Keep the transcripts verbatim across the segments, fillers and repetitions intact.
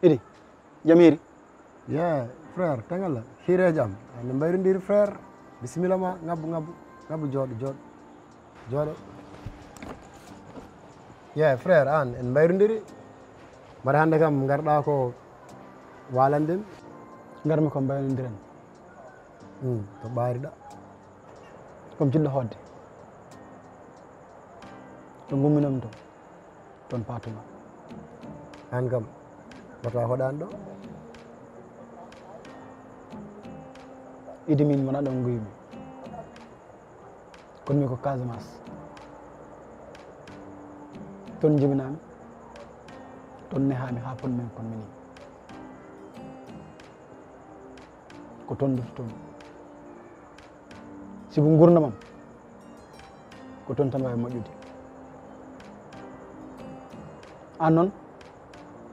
Idi, jam hiiri? Ye, frère, tengala, hiireejo am. Ene mbayrondiri, frère. Bisimilla ma, ngabbu, ngabbu, ngabbu, jooɗo, jooɗo, jooɗo. Ye, frère, aan, en mbayrondiri. Mbaɗa hannde kam ngarɗaa ko waalanɗen? Ngarmi ko mbayronndiren. Hmm, to ɓaariɗa? Ko mi jiɗɗo hootde. To ngumminoomi to, toon paatuma. Aan kam, wata hoɗaan ɗo? Idi, min wonaa ɗo nguymi. Kono mi ko Casamance. Toon jibinaami, toon nehaami haa ponmi, ponmi nii. Ko toon nduttotomi. Sibu nguurndam am, ko toon tan waawi moƴƴude. Aan noon,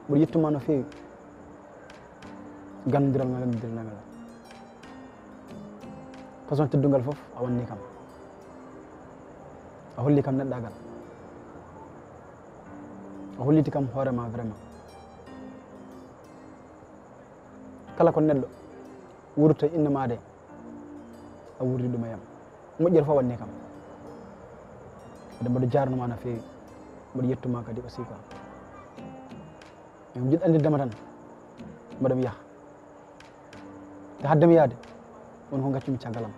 mboɗo yettuma no feewi. Ganndiral ngal, ganndiral ngal. Façon teddungal fof a wanni kam. A holli kam neɗɗaagal. A holliti kam hoore ma vraiment. Kala ko neɗɗo wuurta inna ma de, a wuurdi ɗum e yam. Moƴƴere fof a wanni kam. Kadi mboɗo jaarnuma no feewi. Mboɗo yettuma kadi aussi quoi. Min mbiɗa anndirdema tan, mbaɗa mi yaha. Te hadde mi yahde, won ko gaccumi caggal am.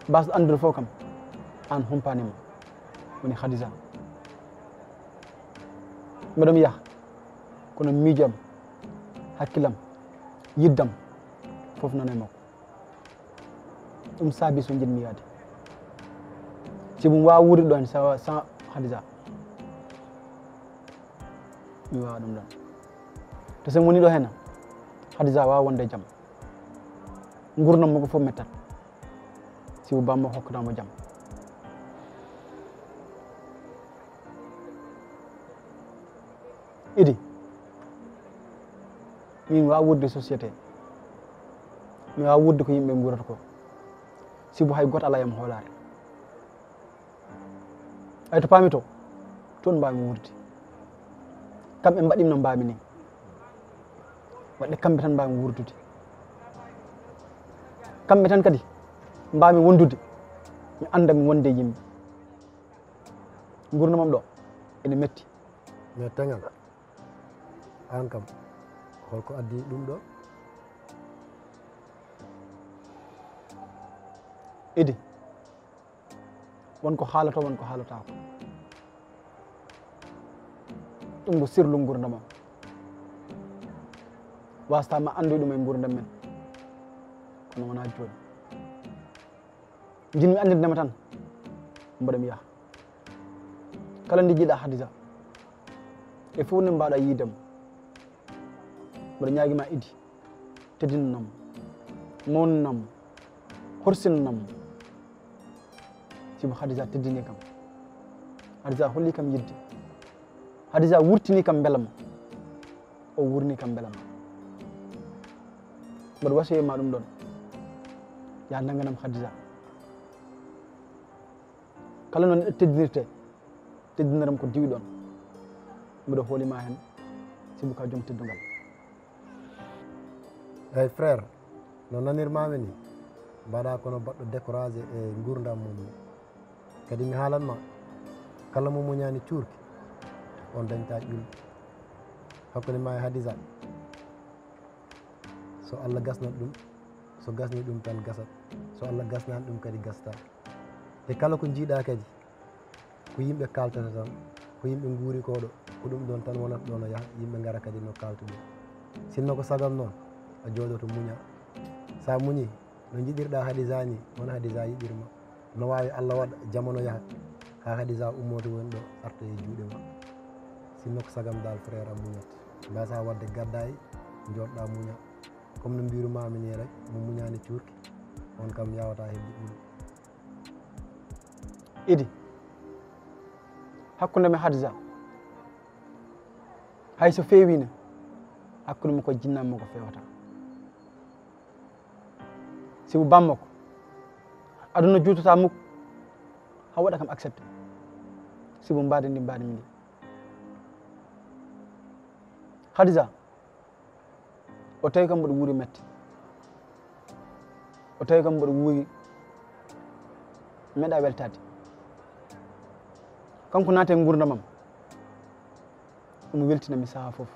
Baasɗo anndude fof kam, aan humpaani ma, woni Khadija. Mbaɗa mi yaha, kono miijo am, hakkillam, yiddam, fof nana e makko. Ɗum saabi so njiɗmi yahde. Sibu mi waawaa wuurde ɗo heen sans, sans Khadija. Mi waawaa ɗum ɗoon. Te so mi wonii ɗo heen, Khadija waawaa wonde e jam. Nguurndam makko fof mettat. Sibu bammam hokkata mo jam. Idi, min mi waawaa wuurde société. Mi waawaa wuurde ko yimɓe nguurata ko. Sibu hay gooto alaa e am hoolaare. Ay to paami to, toon mbaawmi wuurde. Kamɓe mbaɗi no mbaawmi nii. Waɗde kamɓe tan mbaawmi wuurdude. Kamɓe tan kadi mbaawmi wondude. Mi annda mi wonde e yimɓe. Nguurndam am ɗo ene metti. Mais Teŋal, aan kam, holko addi ɗum ɗo? Idi, won ko haalato, won ko haalataako. Ɗum ko sirlu nguurndam am. Wasata ma anndu ɗum e nguurndam men. Kono wonaa jooni. Njiɗmi anndirde ma tan, mbaɗa mi yaha. Kala nde njiɗɗa Hadisa, e fof nde mbaawɗa yiide mo, mbaɗa ñaagi ma Idi, teddinanam, mawnanam, horsinanam. Sibu Hadisa teddini kam. Hadisa holli kam yiɗde. Hadisa wurtini kam mbelamma. O wurni kam mbelamma. Mbaɗa wasiya ma ɗum ɗoon. Yaha nannganam Hadisa. Kala no neɗɗo teddinirtee, teddinaram ko diwi ɗoon. Mbiɗo hooli ma heen, sibu ka joom teddungal. Eey frère, no nanirmaami ni, mbaɗa kono baɗɗo découragé e nguurndam mum ni. Kadi mi haalan ma, kala mo muñaani cuurki, on dañta ƴulɓe. Hakkunde ma e Hadisa, so Allah gasnat ɗum, so gasni ɗum tan gasat, so Allah gasnaani ɗum kadi gasata. Te kala ko njiiɗa kadi, ko yimɓe kaaltata tan, ko yimɓe nguuri ko ɗo, ko ɗum ɗoon tan wonata ɗo no yaha, yimɓe ngara kadi no kaalta ɗum. Sinno ko sagam noon, a jooɗoto muña. Sa muñi, no njiɗirɗa Hadisa ni, won Hadisa yiɗirma. No waawi Allah waɗa jamano yaha, haa Hadisa ummoto woni ɗo, arta e juuɗe ma. Sinno ko sagam dal frère a muñat. Mbasa waɗde gaddaay, jooɗɗa muña. Comme no mbirumaami ni rek, mo muñaani cuurki, on kam yawata heɓde ɓulu. Idi, hakkunde mi Hadisa, hay so feewiino, hakkunde mo ko jinnam mo ko feewata. Sibu bammakko, aduna juutata muk, haa waɗa kam accepté. Sibu mbaadi ndi mbaadi mi ndi. Khadija, o tawi kam mboɗo wuuri metti. O tawi kam mboɗo wuuri meɗa weltaade. Kanko naate nguurndamam. Omo weltina mi sahaa fof.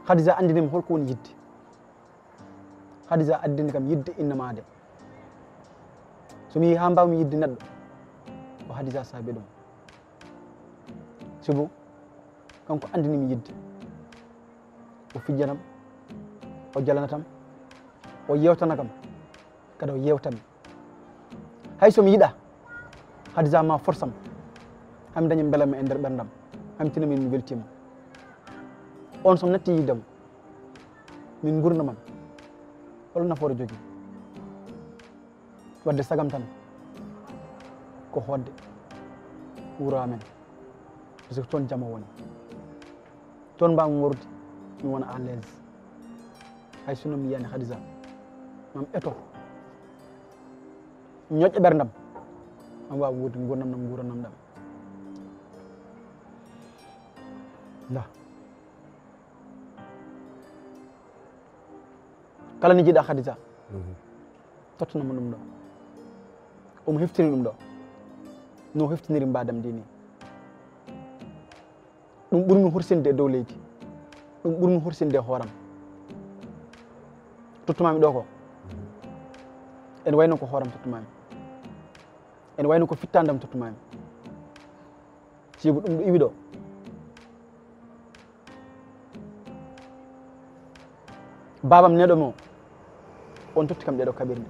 Khadija anndini mi holko woni yidde. Khadija addini kam yidde innamaade. So mi yii haa mbaawmi yidde neɗɗo, ko Khadija saabi ɗum. Sibu kanko anndini mi yidde. O fijjanam, o jalanatam, o yewtana kam, kadi o yewtam. Hay so mi yiɗa, Khadija ma forsam, hami daña mbelam e nder ɓerndam, hami tina min mi weltima. On so mi natti yiidam, min ngurnamam, hol nafoore jogii? Wadde sagam tan ko hoɗde wuro amen, parce que toon jama woni. Toon mbawmi worrude, mi wona à l'aise. Hay sinno mi yiyani Khadija, mam eto, ñoƴƴa ɓerdam, mam wawa wuurde ngurnam nam, nguranam ɗam. La. Kala ni jiɗa Khadija, tottanamo ɗum ɗo. Omo heftini ɗum ɗo, no heftiniri mbadam ndi ni. Ɗum ɓurmi hursinde e dow leydi, ɗum ɓurmi hursinde e hooram. Tottumami ɗo ko, ene wayno ko hooram tottumami, ene wayno ko fittandam tottumami. Sibu ɗum ɗo iwi ɗo, babam neɗo mo, on totti kam ɗeɗo kaɓirɗe.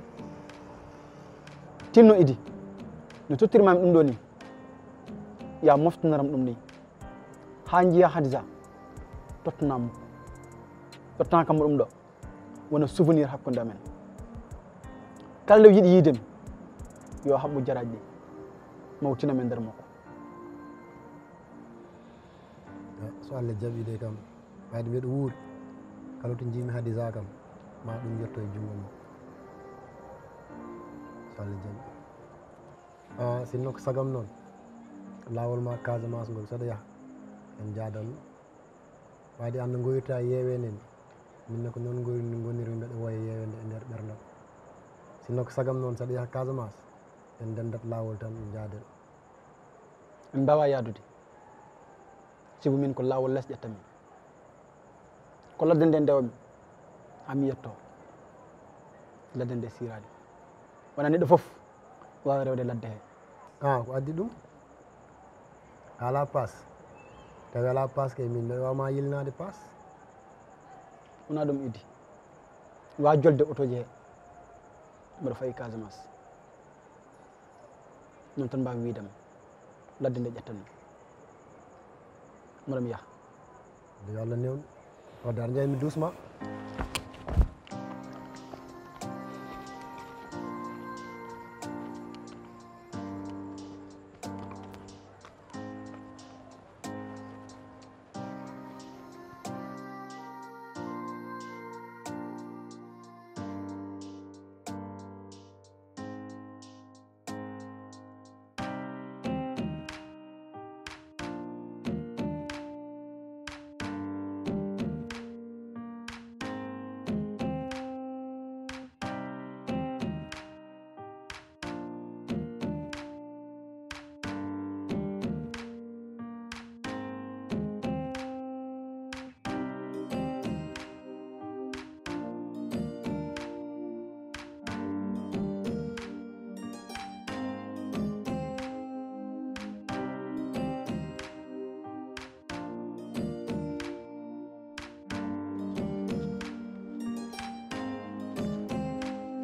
Tinno idi, no tottirmami ɗum ɗo ni, ya moftanaram ɗum ni. Ha njiya Khadija, tottanamo, tottana kam ɗum ɗo, wona souvenir hakkunde amen. Kala nde yiɗi yiidemi, yo haɓɓu jaraji ɗi, mawtina men nder makko. So Allah jaɓi de kam, ɓayde mbiɗo wuuri, kala to njiimi Khadija kam, ma ɗum yetto e junngo makko. So Allah jaɓi. Ah, sinno ko sagam noon, laawol ma Casamance ngol, saɗa yaha, en njaadanno. Waade aan no ngoyirta e yeeweende ni, min ne ko noon ngoyir-, ngonirmi, mbeɗa wooya yeeweende e nder ɓerndam. Sinno ko sagam noon, saɗa yaha Casamance, en ndendat laawol tan, en njaaden. En mbaawaa yahdude, sibu min ko laawol les ƴettanmi. Ko ladde nde ndewmi, haa mi yetto. Ladde nde siiraani. Wonaa neɗɗo fof waawa rewde ladde he. Ah, ko addi ɗum? A alaa paas? Tawi alaa paas kay, min mbeɗa waawa ma yilnaade paas. Wonaa ɗum idi. Wa jolde otooji he, mboɗo fayi Casamance. Noon tan mbaawi wiide ma ladde nde ƴettanmi. Mboɗo mi yaha. Yo Allah newnu. Wadde aɗa njeymi doucement.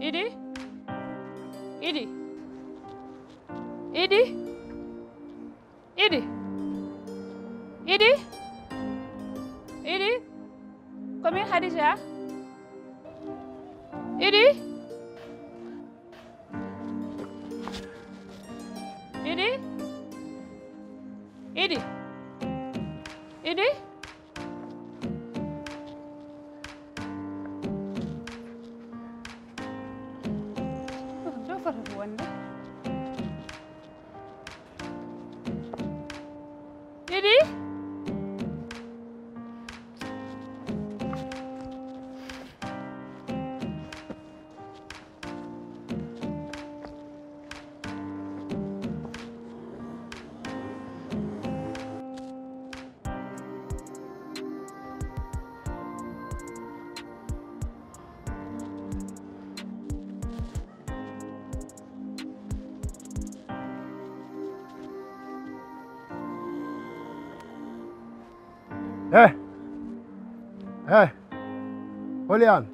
Idi? Idi? Idi? Idi? Idi? Idi? Ko min Khadija? Idi? Idi? Idi? Idi? Ɗo fotata wonde? He. He. Holi an?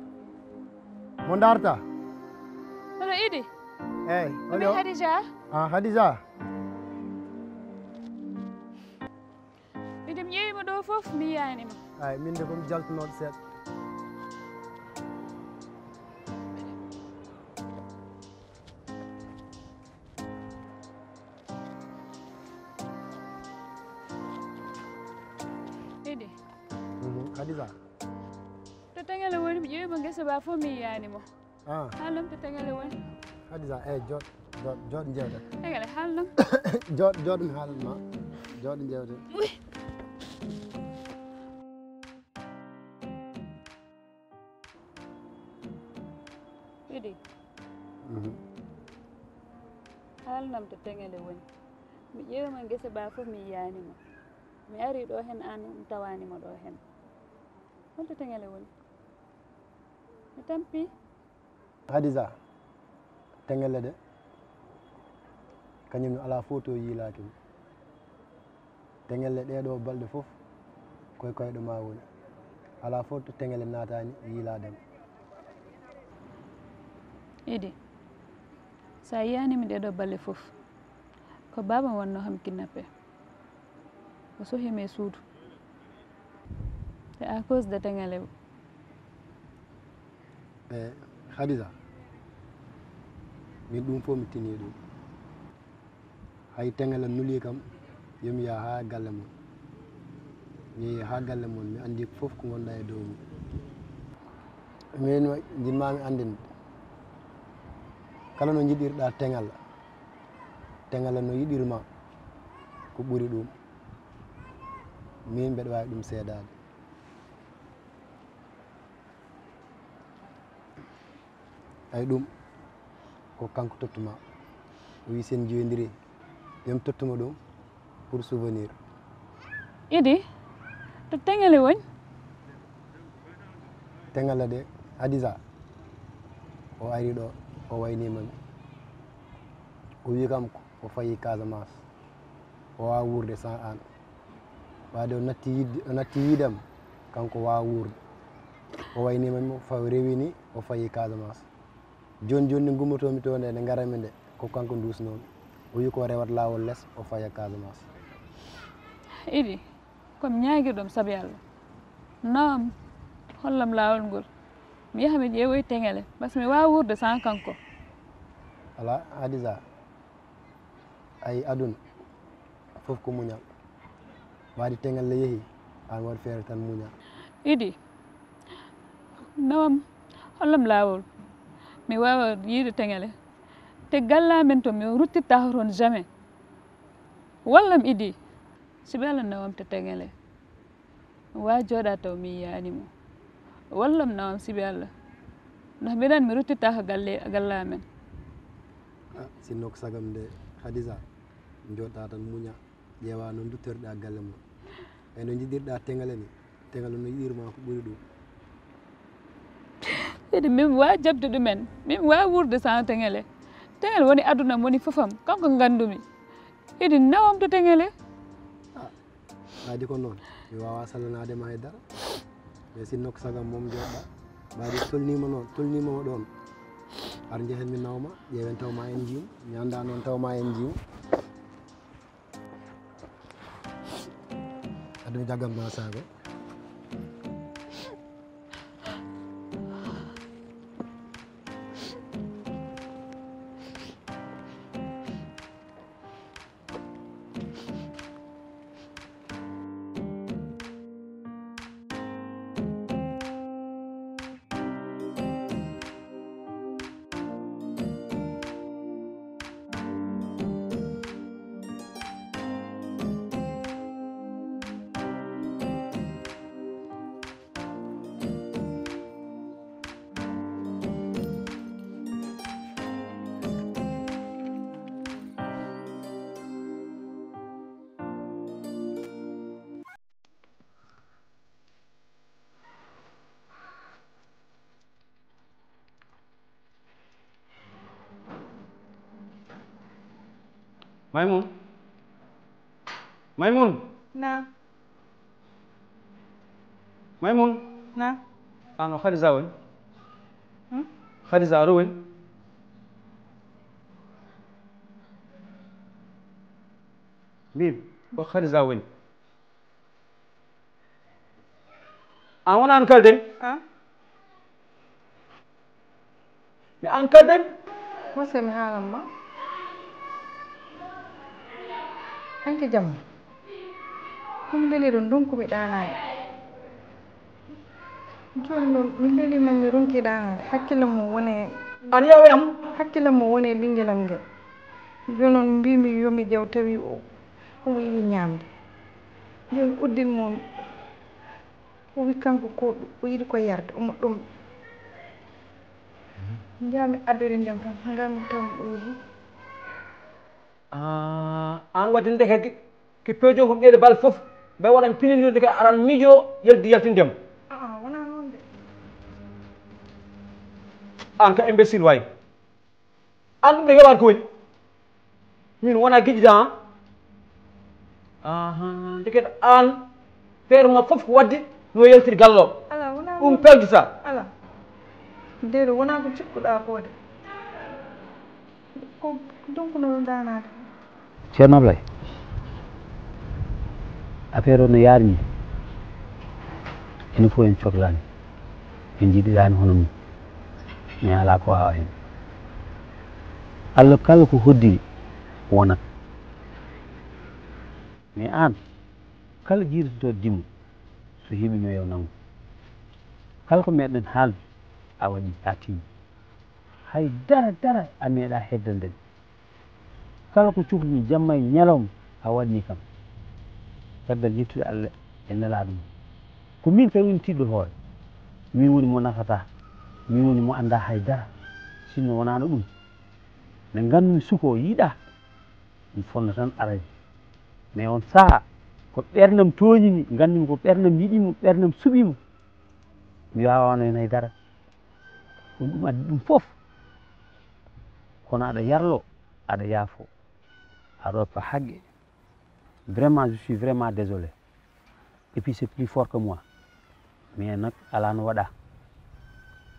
Mo darta? Hono Idi? Eyi. Ko min Hadija. Ah, Hadija. Miɗo mi ƴeewi mo ɗo fof, mi yiyaani mo. Ay, min de ko mi jaltunooɗo seeɗa. Idi. Mhm, Hadija. To Tengele woni, mi ƴeewi mo ngesa ba fof, mi yiyaani mo. Ah. Haalam to Tengele woni. Hadija, eh, jooɗ, jooɗ, jooɗ njeewten. Tengele, haalam. Jooɗ, jooɗ, mi haalan ma. Jooɗ njeewten. Uy. Idi. Mhm. Haalanam to Tengele woni. Mi ƴeewi mo ngesa ba fof, mi yiyaani mo. Mi ari ɗo heen, aan mi tawaani mo ɗo heen. Honto Tengele woni? Mi tampi. Hadija, Tengele de, kañum ne alaa fof to yiilaaki mo. Tengele ɗee ɗoo balɗe fof, koye koyɗe ma woni. Alaa fof to Tengele naataani yiilaade mo. Idi, so a yiyaani mi ɗee ɗoo balɗe fof, ko baaba am wonnoo kam kidnappé. O sohi mi e suudu. C'est à cause de Tengele. E Hadija, min ɗum fof mi tinii ɗum. Hay Tengele nuli kam, yo mi yaha haa galle mon. Mi yehi haa galle mon, mi anndi fof ko ngonɗa e dow mum. Min njiɗmaa mi anndinde, kala no njiɗirɗa Tengele, Tengele no yiɗirma ko ɓuri ɗum. Min mbeɗa waawi ɗum seedaade. Ay ɗum ko kanko tottuma. O wi sen jiwondiri, yo mi tottuma ɗum pour souvenir. Idi, to Tengele woni? Tengele de, Hadija, o ari ɗo, o waynima mi. O wi kam ko o fayi Casamance. O wawa wuurde sans an. Wade o natti yidde, o natti yiidam, kanko wawa wuurde. O waynima mi, o fawi rewini, o fayi Casamance. Joni joni nde gummotomi to nde, nde garami nde, ko kanko dusnomi. O wi ko rewat lawol less, o faya Casamance. Idi, komi ñaagirɗom saabi Allah. Nawam, hollam lawol ngol. Mi yaha mi ƴeewoy Tengele, parce que mi wawa wuurde sans kanko. Ala, Hadija, ay aduna, fof ko muñal. Wadi Tengele yehi, an waɗ feere tan muña. Idi, nawam, hollam lawol. Mi wawa yiide Tengele. Te galla men to mi ruttitta toon jamais. Wallam Idi, saabi Allah nawam to Tengele. Mi wawa jooɗa taw mi yiyaani mo. Wallam nawam saabi Allah. Ndax mbiɗan mi ruttitta ko galle, galla men. Ah, sinno ko sagam nde, Hadija, jooɗa tan muña. Ƴeewa no duttorɗa galle mon. E no njiɗirɗa Tengele ni. Tengele no yiɗirma ko ɓuri ɗum. Idi, min wawa jaɓde ɗumen. Min wawa wuurde sans Tengele. Tengele woni aduna am, woni fof am. Kanko ngandumi. Idi, nawam to Tengele. Ah, adi ko noon. Mi wawa sallanade ma e dara. Mais sinno ko sagam mom jooɗɗa. Mbaɗi tolnima noon, tolnima mo ɗon. Ar jehen mi nawma, ƴeewen taw ma en jiim. Mi anda noon taw ma en jiim. Aɗum jaggan ma saago. Maymun. Maymun. Na. Maymun. Na. Ano Khadija woni? Hmm? Khadija aɗo woni? Mbimi, ko Khadija woni? An wona an kalden? Ah? Mi an kalden? Wose mi haalan ma. Hanki jamma. Ko mi leli ɗum, ɗum ko mi ɗaanaade. Jooni noon, mi leli ma, mi ronki ɗaanaade. Hakkille mum woni e An yawe am? Hakkille mum woni e ɓinngel am ngel. Jooni noon, mbimi yo mi ƴeew, tawi o, omo yiɗi ñaamde. Jooni uddin mum. O wi kanko ko o yiɗi ko yarde, omo ɗomɗi. Njaami addude ndiyam tan, ngarmi tawi ɗo. Ah, an waɗi ndeke ki, ki peejo ko ɓeyde bal fof. Ɓe waɗan pinindinde ka aran miijo yalti yaltindem. Ah, ah, wona noon de. An ka imbécile waay. An ɗum ɗo yoɓaani ko woni? Min wona giƴida an. Aha, ndeket an feere ma fof ko waɗde no yaltiri gallo. Ala, wona ɗum noon. Peewdita. Ala. Ndeɗo wona ko cikkuɗa ko de. Ko donc no ɗaanaade. Ceerno Ablaye, affaire o no yaari ni. Ene fof en coklaani. En njiɗiraani hono mum. Mais alaa ko waawa heen. Allah kala ko hoddiri wonat. Mais aan, kala jiidotoɗo dimo, so heɓiima yo nanngu. Kala ko meeɗen haalde, a waɗi, a tiimi. Hay dara, dara a meeɗaa heddande. Kala ko cuklumi jamma e ñalawma, a waɗni kam. Caggal yettude Allah e Nelaaɗo mum. Ko min kay woni tiiɗɗo hoore. Min woni mo nafataa. Min woni mo anndaa hay dara. Sinno wonaano ɗum, nde nganndumi suka o yiɗaa, mi fonna tan arayde. Mais on sahaa, ko ɓerndam tooñi mi, nganndumi ko ɓerndam yiɗi mo, ɓerndam suɓi mo. Mi waawaano heen hay dara. Ko ɗum addi ɗum fof. Kono aɗa yarlo, aɗa yaafo, aɗa rokka haqqe. Vraiment, je suis vraiment désolé. Et puis, c'est plus fort que moi. Mais nag, alaa no waɗa.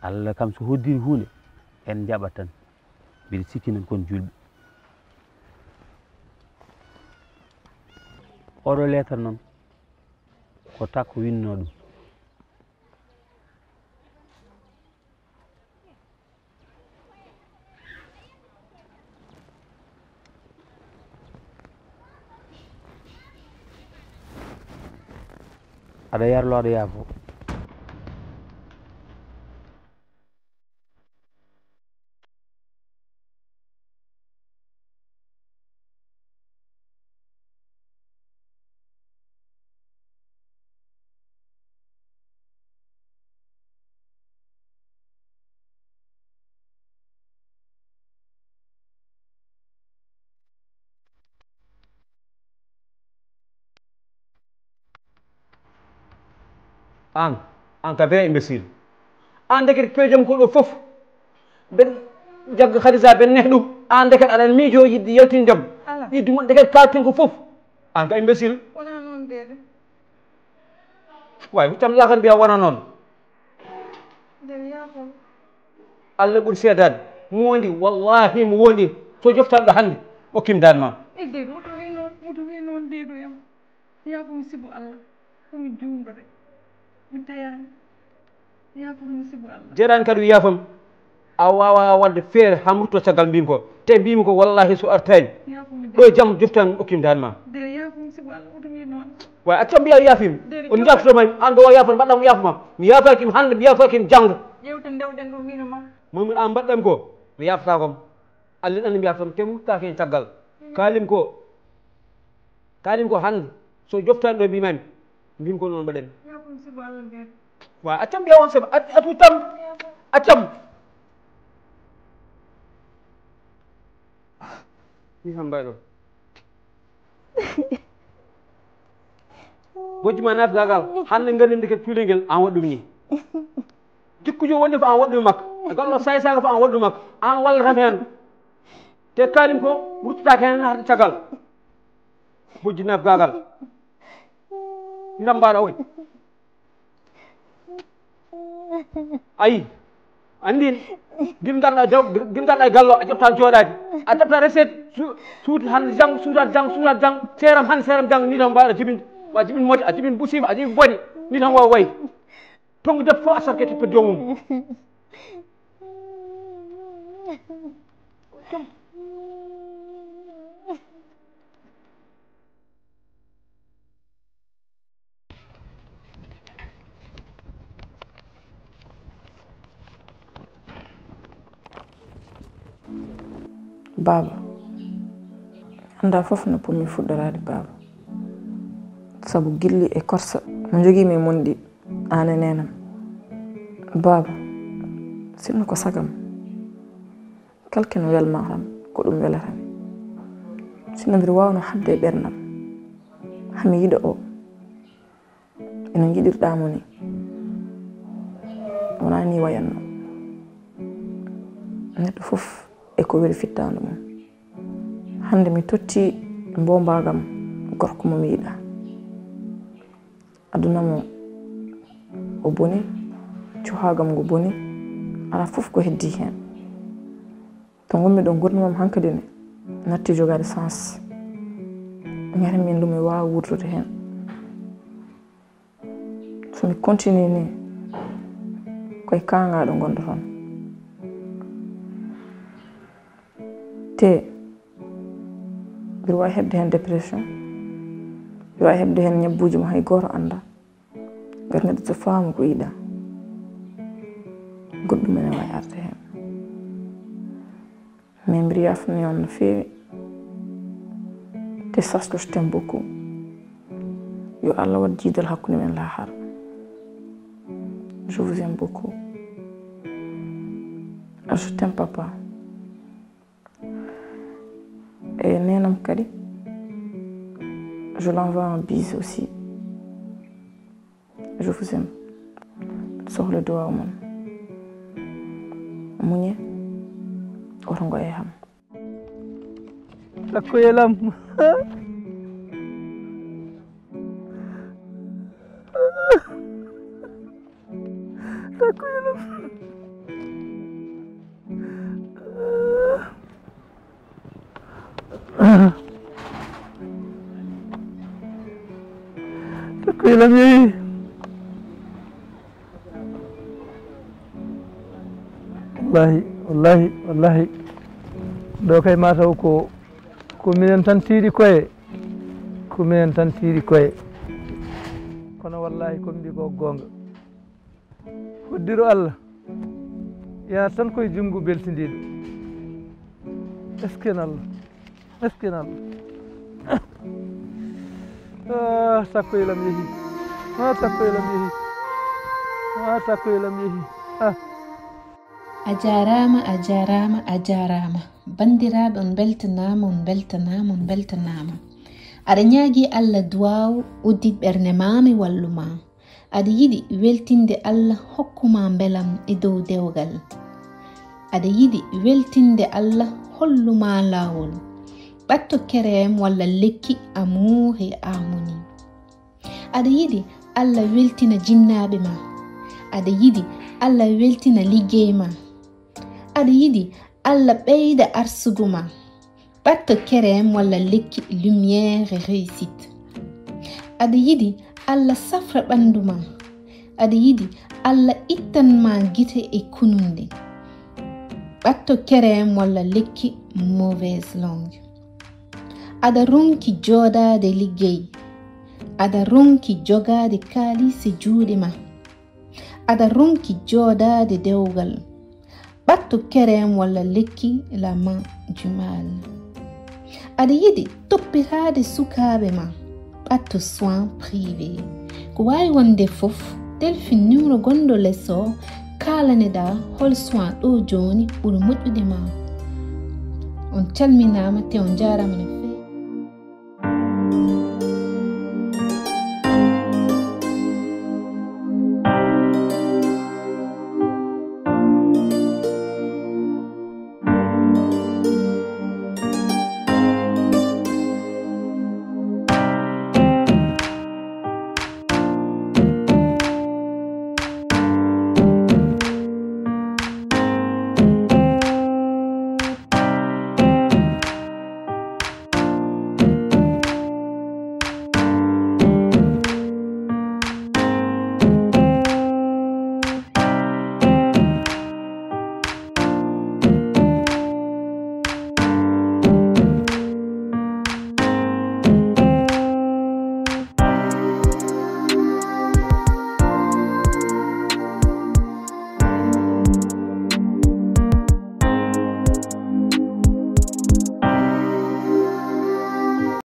Allah kam, so hoddiri huunde, en njaɓat tan. Mbiɗa sikki nan kon julɓe. Oɗo lettre noon, ko Takko winnoo ɗum. Aɗa yarlo, aɗa yaafo. Aan, aan ka vrai imbécile. Aan ndekete peejam ko ɗo fof. Ben jagga Khadija, ben neh ɗum. Aan ndekete aɗa miijo yiɗde yaltinde jam. Ala. Yiɗde mon ndekete kaalten ko fof. Aan ka imbécile. Wona noon de. Waay, huccam lakan mbiya wona noon. Nder yaafam. Allah ɓuri seedaade. Mo wondi, wallahi mo wondi. So joftanɗo hannde, okkim daan ma. Idde, mutu wi noon, mutu wi noon, deeɗo yam. Yaafo mi sibu Allah. Ko mi juumɗo de. Mi tayaani. Yaafo mi sibu Allah. Jeɗaan kadi yaafam. A waawaa waɗde feere haa mi rutto caggal mbimi ko. Te mbimi ko wallahi so artaani. Yaafo mi de. Ɗo e jam joftan okkim daan ma. De yaafo mi sibu Allah. Mutu wi noon. Wa accam mbiya yaafim. De, on jafto may an ɗo yaafo mbaɗɗam yaafo ma. Mi yaafaki hannde, mi yaafaki janngo. Yewte ndewɗen ɗo mino ma. Momin an mbaɗɗam ko. Mi yaafata kom. Allah ɗan mi yaafam te muttaki en caggal. Kalim ko. Kalim ko hannde. So joftani ɗo mbimami. Mbim ko noon mbaɗen. Yaafo mi sibu Allah de. Wa accam mbiya on sema. At-, atu tam. Accam. Mi hamba ɗo. Bojji ma nafi gagal. Hannde ngaɗi ndeke cuulel ngel an waɗɗum ni. Jikkujo wonde fof an waɗɗum makko. Gallo saysaka fof an waɗɗum makko. An wallata mi hannde. Te kalim ko ruttata hen har cagal. Bojji naf gagal. Ndam mbaɗa oy. Ayi. Andin. Gil ngarɗa daw, gil ngarɗa e gallo, a ƴetta jooɗaade. A ƴetta recette, su-, suuti hannde janngo, suutat janngo, suutat janngo, seeram hannde, seeram janngo, ni tan mbaɗa jibin, a jibin moƴƴi, a jibin busiima, a jibin boni, ni tan wawa way. Tongu debbo fof a sarke to peddo mum. Baaba, mi anndaa fof no potmi fuɗɗoraade, Baaba, sabu gilli e korsa mo njogiimi e mon ɗi, aan e neenam. Baaba, sinno ko sagam, kala ko mi welmaa tan, ko ɗum welata mi. Sinno mbiɗa waawno haɗde e ɓerdam, haa mi yiɗa o. Eno njiɗirɗaa mo ni, wonaa ni wayatno. Neɗɗo fof e ko weli fittaandu mum. Hannde mi totti mboombaagam gorko mo mi yiɗaa. Aduna mo o boni, cuhaagam ngo boni, alaa fof ko heddii heen. To ngonmi ɗo, nguurndam am hankadi ne natti jogaade sens. Ngati min ɗum mi waawa wuurdude heen. So mi continue ni, koye kaangaaɗo ngonɗo toon. Te mbiɗa waawi heɓde heen dépression, mbiɗa waawi heɓde heen ñabbuuji mo hay gooto anndaa. Ngati neɗɗo so faama ko yiɗaa, goɗɗum ene waawi arde heen. Mais mbiɗa yaafani on no feewi. Te sache que je t'aime beaucoup. Yo Allah waɗ jiidal hakkunde men laahara. Je vous aime beaucoup. Je t'aime, papa. E neenam kadi, je l'envoie un bise aussi. Je vous aime. Sohla duwaaw mon. Muñe, oto ngoye ham. Takkoyelam. Takkoyelam. Takkoyelam yehi. Wallahi, wallahi, wallahi. Ɗo kay mataw ko, ko minen tan tiiɗi koye. Ko minen tan tiiɗi koye. Kono wallahi ko mbi ko goonga. Hoddiro Allah. Yaa tan koye junngo beltindiiɗo. Esken Allah. Esken Allah. Ah, takkoyelam yehi. Ah, takkoyelam yehi. Ah, takkoyelam yehi. Ah. A jaaraama, a jaaraama, a jaaraama. Banndiraaɓe, on mbeltanaama, on mbeltanaama, on mbeltanaama. Aɗa ñaagii Allah duwaaw, uddit ɓernde maa, mi wallu maa. Aɗa yiɗi weltinde Allah, hokku maa mbelam e dow dewgal. Aɗa yiɗi weltinde Allah, hollu maa laawol. Ɓatto kerem walla lekki Amour et Harmonie. Aɗa yiɗi Allah weltina jinnaaɓe maa. Aɗa yiɗi Allah weltina liggey maa. Aɗa yiɗi Allah ɓeyda arsugu maa. Ɓatto kerem walla lekki Lumière et Réussite. Aɗa yiɗi Allah safra ɓanndu maa. Aɗa yiɗi Allah ittan maa gite e kununde. Ɓatto kerem walla lekki Mauvaise Langue. Aɗa ronki jooɗaade liggey. Aɗa ronki jogaade kaalis e juuɗe maa. Aɗa ronki jooɗaade dewgal. Ɓatto kerem walla lekki La Main du Mal. Aɗa yiɗi toppitaade sukaaɓe maa. Ɓatto soin privé. Ko waawi wonde fof, telfin numéro gonɗo les o, kaalane-ɗaa hol soin ɗo jooni ɓuri moƴƴude ma. On calminaama te on njaaraama no